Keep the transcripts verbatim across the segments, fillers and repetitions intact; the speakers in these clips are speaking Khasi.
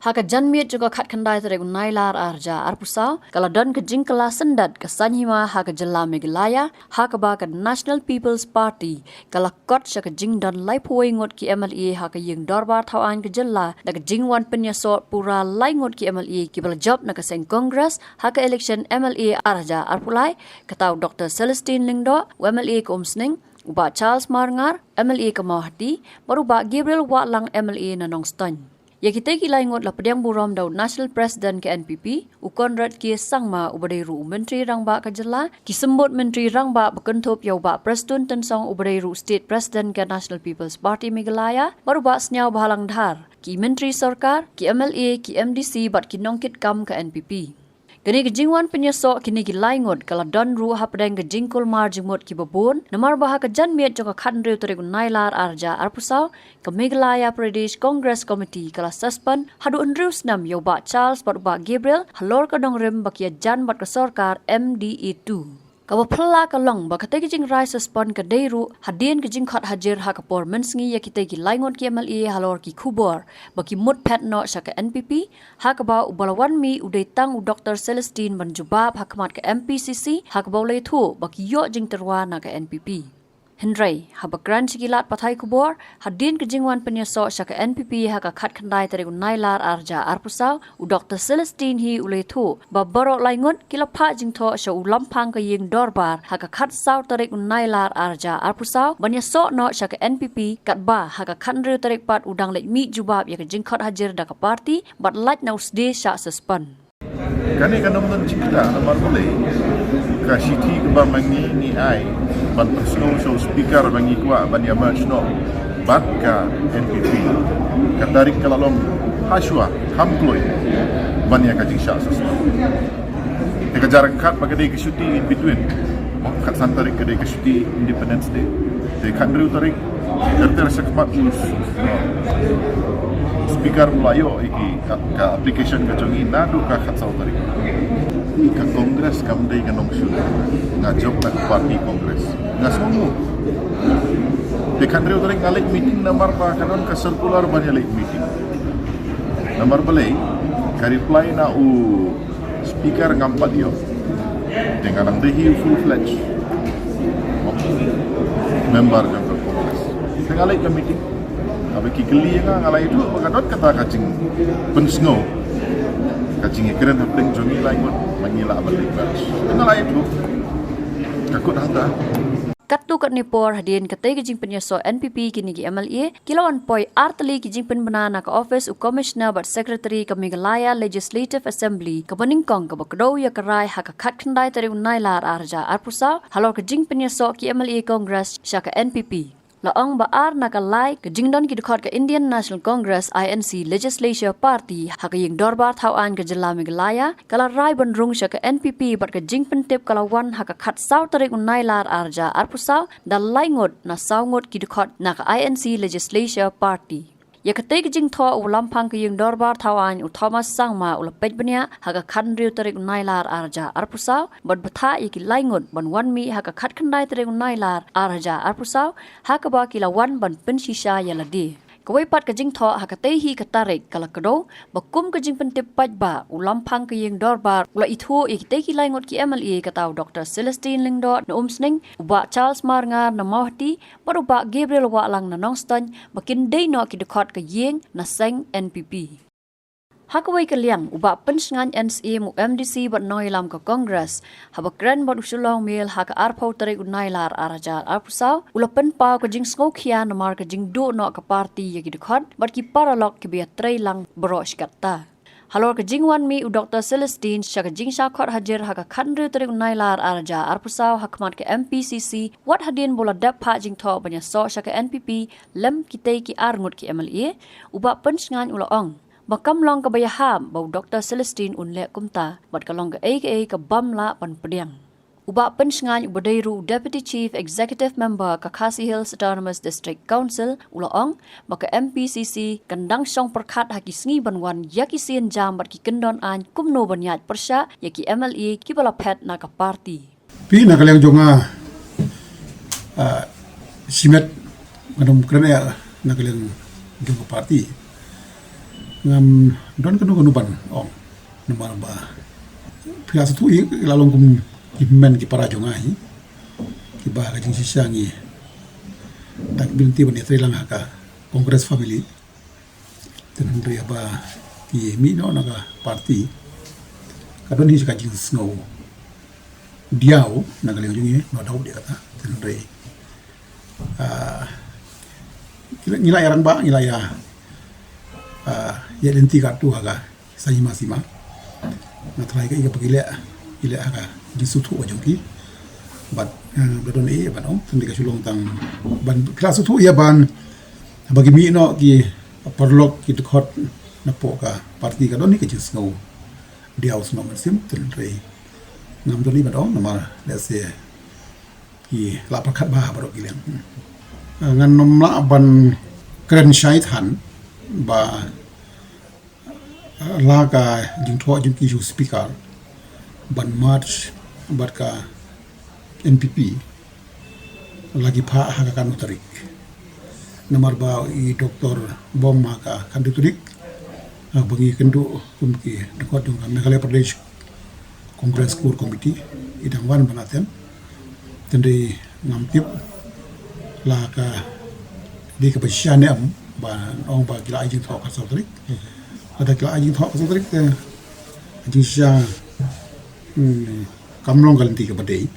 Ha ka janmiet jong ka khatkhyndai tarik u Nailar arhajar arphew saw, ka la don ka jingkylla syndet ka saiñ hima ha ka jylla Meghalaya, ha kaba ka National People's Party ka la kot sha ka jingdon laiphew wei ngut ki M L A ha ka ïing dorbar thaw aiñ ka jylla, da ka jingwan pynïasoh pura lai ngut ki M L A kiba la jop na ka seng Congress ha ka election M L A arhajar arphew lai, kata u Doktor Celestine Lyngdoh, u M L A ka Umsning, u Bah Charles Marngar, M L A ka Mawhati, bad u Bah Gabriel Wahlang, M L A na Nongstoiñ. Ïa kitei ki lai ngut la pdiang burom da u National President ka N P P, u Conrad K Sangma uba dei ruh u Myntri Rangbah ka jylla, ki symbud Myntri Rangbah ba kynthup ïa u Bah Prestone Tynsong uba dei ruh State President ka National People's Party Meghalaya, bad u Bah Sniawbhalang Dhar, ki Myntri Sorkar, ki M L A, ki M D C bad ki nongkitkam ka N P P. Kane ka jingwan pynïasoh kine ki lai ngut ka la don ruh hapdeng ka jingkulmar jingmut kiba bun, namar ba ha ka janmiet jong ka khathynriew tarik u Nailar arhajar arphew saw, ka Meghalaya Pradesh Congress Committee ka la suspend haduh hynriew snem ïa u Bah Charles bad u Bah Gabriel halor ka nongrim ba ki ïajan bad ka sorkar M D A two. Kaba phylla ka long ba katei ka jingrai suspend ka dei ruh hadien ka jingkhot hajir ha ka por mynsngi ïa kitei ki lai ngut ki M L A halor ki khubor ba ki mut phet noh sha ka N P P, ha kaba uba la wan mih u dei tang u Doktor Celestine ban jubab ha khmat ka M P C C, ha kaba u la ïathuh ba ki ïoh jingtyrwa na ka N P P. Hynrei haba kren sha ki lad pathai khubor hadien ka jingwan pynïasoh sha ka N P P ha ka khatkhyndai tarik u Nailar arhajar arphew saw, u Doktor Celestine hi u la ïathuh ba baroh lai ngut ki la phah jingthoh sha u lamphang ka ïing dorbar ha ka khatsaw tarik u Nailar arhajar arphew saw ban ïasoh noh sha ka N P P, katba ha ka khathynriew tarik pat u dang leit mih jubab ïa ka jingkhot hajir da ka party bad lait na u sdie shah suspend. Kane kan ym don jingkyrkhu namar balei ka shithi kaba ma ngi ngi ai ban pynsngew sha u speaker ba ngi kwah ban ïa merge noh bad ka N P P. Ka tarik ka la long hashwa kham kloi ban ïa ka jingshah suspend. Te ka jar khat ba ka dei ka shuti in between. Khatsan tarik ka dei ka shuti Independence Day. Te khathynriew tarik ka ter sha khmat u speaker u la ïoh ïa ki ka, ka application ka jong ngi naduh ka khatsaw tarik. Ka Congress kam dei ka nongshun. Nga jop na ka party Congress. Nga sngewbha. Te khathynriew tarik nga leit meeting namar ba ka don ka circular ban ïa leit meeting. Namar balei ka reply na u speaker ngam pat ïoh. Te nga nang dei hi u full fledged member jong ka Congress. Te nga leit ka meeting. Haba ki kylli ïa nga, nga la ïathuh ba ka don kata ka jingpynsngew, ka jingïakren hapdeng jong ngi lai ngut, ma ngi lah ban leit merge. Te nga la ïathuh. Ka kut hangta. Katto katne por hadien katei ka jingpynïasoh N P P kine ki M L A ki la wan poi ar tylli ki jingpynbna na ka office u Commissioner bad Secretary ka Meghalaya Legislative Assembly kaba nyngkong kaba kdew ïa ka rai ha ka khatkhyndai tarik u Nailar arhajar arphew saw halor ka jingpynïasoh ki M L A Congress sha ka N P P. La ong ba ar na ka lai ka jingdon ki dkhot ka Indian National Congress, I N C, Legislature Party ha ka ïing dorbar thaw aiñ ka jylla Meghalaya ka la rai ban rung sha ka N P P bad ka jingpyntip ka la wan ha ka khatsaw tarik u Nailar arhajar arphew saw da lai ngut na saw ngut ki dkhot na ka I N C Legislature Party. Ïa katei ka jingthoh u lamphang ka ïing dorbar thaw aiñ u Thomas Sangma u la peit bniah ha ka khathynriew tarik u Nailar arhajar arphew saw bad bthah ïa ki lai ngut ban wan mih ha ka khatkhyndai tarik u Nailar arhajar arphew saw ha kaba ki la wan ban pynshisha ïa lade. Kawei pat ka jingthoh ha katei hi ka tarik ka la kdew ba kum ka jingpyntip paidbah u lamphang ka ïing dorbar u la ithuh ïa kitei ki lai ngut ki M L A kata u Doktor Celestine Lyngdoh na Umsning, u Bah Charles Marngar na Mawhati bad u Bah Gabriel Wahlang na Nongstoiñ ba kin dei noh ki dkhot ka ïing na seng N P P. Ha kawei ka liang u Bah Pynshngain N Syiem u M D C bad nongïalam ka Congress haba kren bad u Shillong Mail ha ka arphew tarik u Nailar arhajar arphew saw u la pynpaw ka jingsngewkhia namar ka jingduh noh ka party ïa ki dkhot bad ki paralok kiba ïatreilang baroh shi katta. Halor ka jingwan mih u Doktor Celestine sha ka jingshah khot hajir ha ka khathynriew tarik u Nailar arhajar arphew saw ha khmat ka M P C C wat hadien ba u la dep phah jingthoh ban ïasoh sha ka N P P lem kitei ki ar ngut ki M L A, u Bah Pynshngain u la ong ba kam long kaba ïahap ba u Doktor Celestine un leh kumta bad ka long kaei kaei ka bym lah ban pdiang. U Bah Pynshngain uba dei ruh u Deputy Chief Executive Member ka Khasi Hills Autonomous District Council u la ong ba ka M P C C kan dang shong pyrkhat ha ki sngi ban wan ïa ki sienjam bad ki kyndon aiñ kumno ban ïaid pyrshah ïa ki M L A kiba la phet na ka party. Phi na ka liang jong nga, ah, shimet ngan ym kren ïa na ka liang jong ka party. Ngam don kano kano ban ong namar ba phi la sngewthuh ïa la long kum ki hynmen ki para jong nga hi kiba ka jingshisha ngi dang bynta ban ïatrei lang ha ka Congress family. Te hynrei ba ki mih noh na ka party ka don hi ka jingsngew diaw na ka liang jong ngi, no doubt ïa kata. Te hynrei ah, ngi la ïa rangbah, ngi la ïa ah, ïa lynti katto ha ka sima sima. Nga trai ka ïa ba ki leh, ki leh ha ka jingsngewthuh ka jong ki. Bad eh, ba don eh ban ong, tang ka shu long tang ban ki la sngewthuh ïa ban ba ki mih noh ki paralok ki dkhot napoh ka party ka don hi ka jingsngew diaw sngewsih mynsiem. Te hynrei ngam don hi ban ong namar lehse ki la pyrkhat bha baroh ki liang. Ngan nym lah ban kren shai than ba la ka jingthoh jong ki shu speaker ban merge bad ka N P P la ki phah ha ka khatduh tarik. Namar ba i Doctor Bom ha ka khatduh tarik, ah, ba ngi kynduh kum ki dkhot jong ka Meghalaya Pradesh Congress Core Committee i dang wan ban attend. Te hynrei ngam tip la ka dei kaba shisha ne em ban ong ba ki la ai jingthoh ka saw tarik. Lada ki la ai jingthoh ka saw tarik te jingshisha, hmm, kam long ka lynti kaba dei.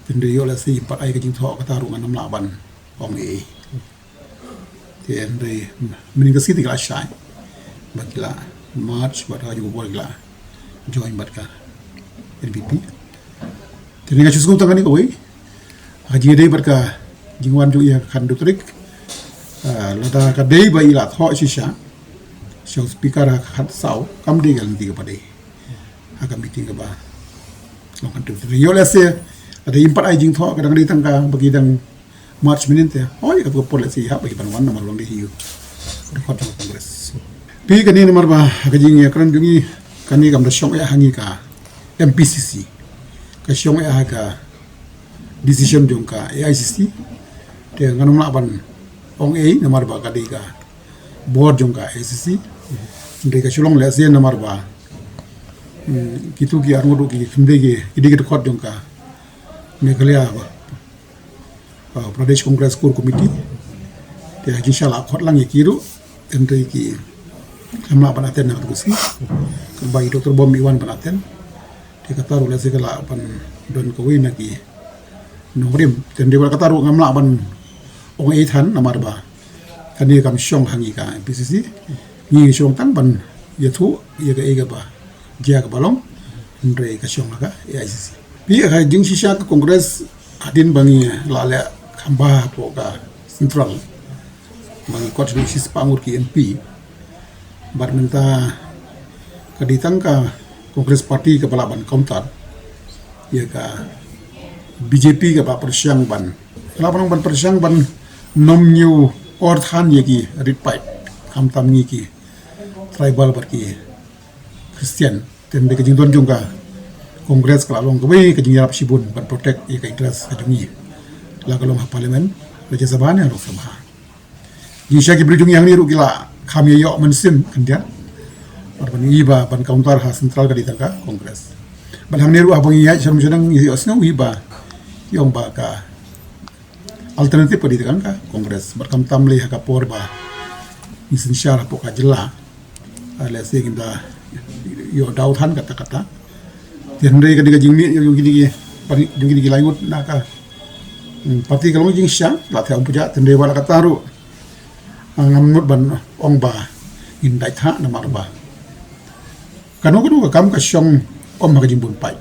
Te hynrei ïoh lehse im pat ai ka jingthoh kata ruh ngan nym lah ban ong ei. Te hynrei mynhynnin ka sngi te ki la shai ba ki la merge bad ka jong ka bor ki la join bad ka N P P. Te nga shu sngewthuh tang kane kawei. Ha ka jingïadei bad ka jingwan jong i ha ka khatduh tarik, ah, lada ka dei ba i la thoh shisha sha u speaker ha ka khatsaw, kam dei ka lynti kaba dei ha ka meeting kaba long khatduh tarik. Ïoh lehse lada im pat ai jingthoh ka dang dei tang kaba ki dang merge mynhynnin te. Hooid, katto ka por lehse i hap ba ki ban wan namar long dei hi u dkhot jong ka Congress. Phi, kane namar ba ha ka jingïakren jong ngi kane kam da shong eh ha ngi ka M P C C, ka shong eh ha ka decision jong ka A I C C. Te ngan nym lah ban ong ei namar ba ka dei ka bor jong ka A I C C. Hynrei ka shu long lehse namar ba, hmm, kito ki arngut ruh ki khyndai ki, ki dei ki dkhot jong ka Meghalaya ba uh, Pradesh Congress Core Committee. Te ha jingshisha la khot lang ïa ki ruh, te hynrei kim lah ban attend na kata ka sngi. Katba i Doctor Bom i wan ban attend. Te kata ruh lehse ka lah ban don kawei na ki nongrim. Te hynrei wat kata ruh ngam lah ban ong ei than namar ba kane kam shong ha ngi ka M P C C. Ngi shu ong tang ban ïathuh ïa kaei kaba jia kaba long, hynrei ka shong ha ka A I C C. Phi, ha ka jingshisha ka Congress hadien ba ngi la leh kham bha hapoh ka Central, ba ngi kot sha shi spah ngut ki M P. Bad mynta ka dei tang ka Congress Party kaba lah ban counter ïa ka B J P kaba pyrshang ban, lah ban, ban pyrshang ban nym ñiew or than ïa ki rit paid, khamtam ngi ki tribal bad ki Christian. Te hynrei ka jingdon jong ka Congress ka la long kawei ka jingïarap shibun ban protect ïa ka interest ka jong ngi, la ka long ha Parliament, Rajya Sabha ne Lok Sabha. Jingshisha ki briew jong ngi hangne ruh ki la kham ïa ïoh mynsiem khyndiat bad ban ïohi ba ban counter ha Central ka dei tang ka Congress. Bad hangne ruh haba ngi ïaid sha rum sha neng ngi ïohsngew hi ba ki ong ba ka alternative ka dei tang ka Congress. Bad khamtam lei ha ka por ba ngi synshar hapoh ka jylla, ah, lehse ngin da ïoh daw than katta katta. Te hynrei ka dei ka jingmih jong kine ki, jong kine ki lai ngut na ka, hmm, party ka long jingshisha, la thiah um pyrshah, te hynrei wat la katta ruh, ah, ngam mut ban ong ba ngin dait thah namar ba kano kano ka kam ka shong ym ha ka jingbun paid,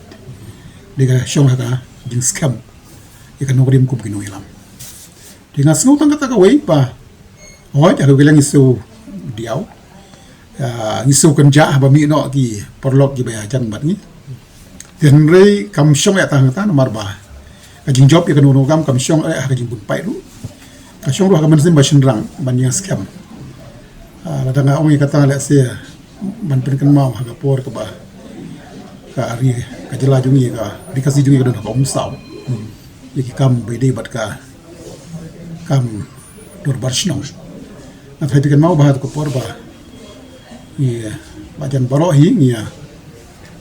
dei ka shong ha ka jingskhem ïa ka nongrim kum ki nongïalam. Te nga sngew tang kata kawei ba hooid, ha kawei ka liang ngi sngewdiaw, ah, ngi sngewkynjah haba mih noh ki paralok kiba ïajan bad ngi. Te hynrei kam shong eh tang ha kata namar ba ka jingjop ïa kano kano ka kam kam shong eh ha ka jingbun paid ruh, ka shong ruh ha ka mynsiem ba shynrang ban ïaskhem. Ah, lada nga ong ïa kata lehse ban pynkynmaw ha ka por kaba ka ri ka jylla jong ngi, ka ri Khasi jong ngi ka don ha ka umsaw ïa ki kam ba ïadei bad ka kam dorbar shnong. Nga tharai phi kynmaw ba ha ka por ba Ïa, ba jan baroh hi ngi ïa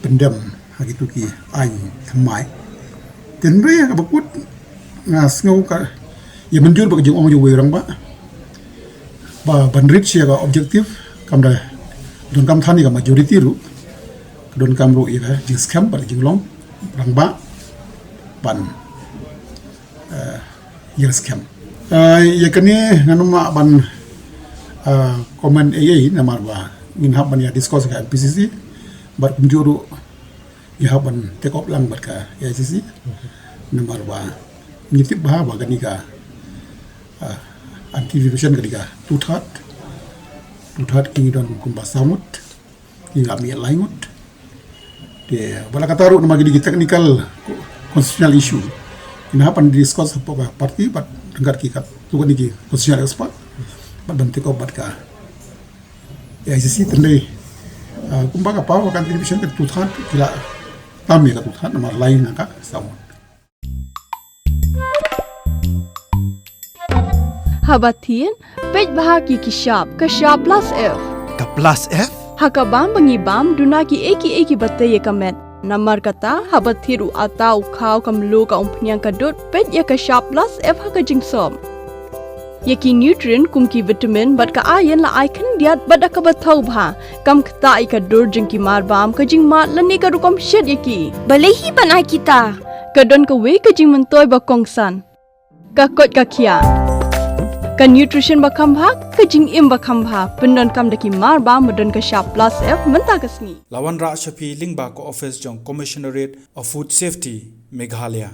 pyndem ha kitu ki aiñ thymmai. Tynrai kaba kut nga sngew ka ïa mynjur bad ka jingong jong uwei u rangbah ba ban reach ïa ka objective, kam da donkam than ïa ka majority ruh, ka donkam ruh ïa ka jingskhem bad ka jinglong rangbah ban, eh, ïa skhem. Eh, ïa kane ngan ym lah ban, eh, comment ei ei namar ba ngin hap ban ïa discuss ka M P C C bad kumjuh ruh ngi hap ban take up lang bad ka A I C C. Namar ba ngi tip bha ba kane ka, eh, anti defamation kane ka two third, two third ki ngi don kumba saw ngut, ki ngi la mih lai ngut. Te ba la kata ruh namar kine ki technical constitutional issue, ngi hap ban discuss hapoh ka party bad ryngkat ki katto katne ki constitutional expert bad ban take up bad ka A I C C tynrai, ah, kumba ka power ka anti defamation ka two third, ki la tam ïa ka two third namar lai na ka saw ngut. Haba thied, peit bha ki ki shap, ka shap plus F. Ka plus F? Ha ka bam ba ngi bam, duna kiei kiei kiba tei ïa ka met. Namar kata, haba thied u atta, u khaw, ka mluh, ka umphniang, ka dud, peit ïa ka shap plus F ha ka jingsop. Ïa ki nutrient kum ki vitamin bad ka iron la ai khyndiat bad da kaba thaw bha. Kam ktah ïa ka dur jong ki marbam, ka jingmad lane ka rukom shet ïa ki. Balei hi ban ai kita? Ka don kawei ka jingmyntoi ba kongsan. Ka koit ka khiah. Ka nutrition ba kham bha, ka jingim ba kham bha. Pyndonkam da ki marbam ba don ka shap plus F mynta ka sngi. La wanrah sha phi lyngba ka office jong Commissionerate of Food Safety, Meghalaya.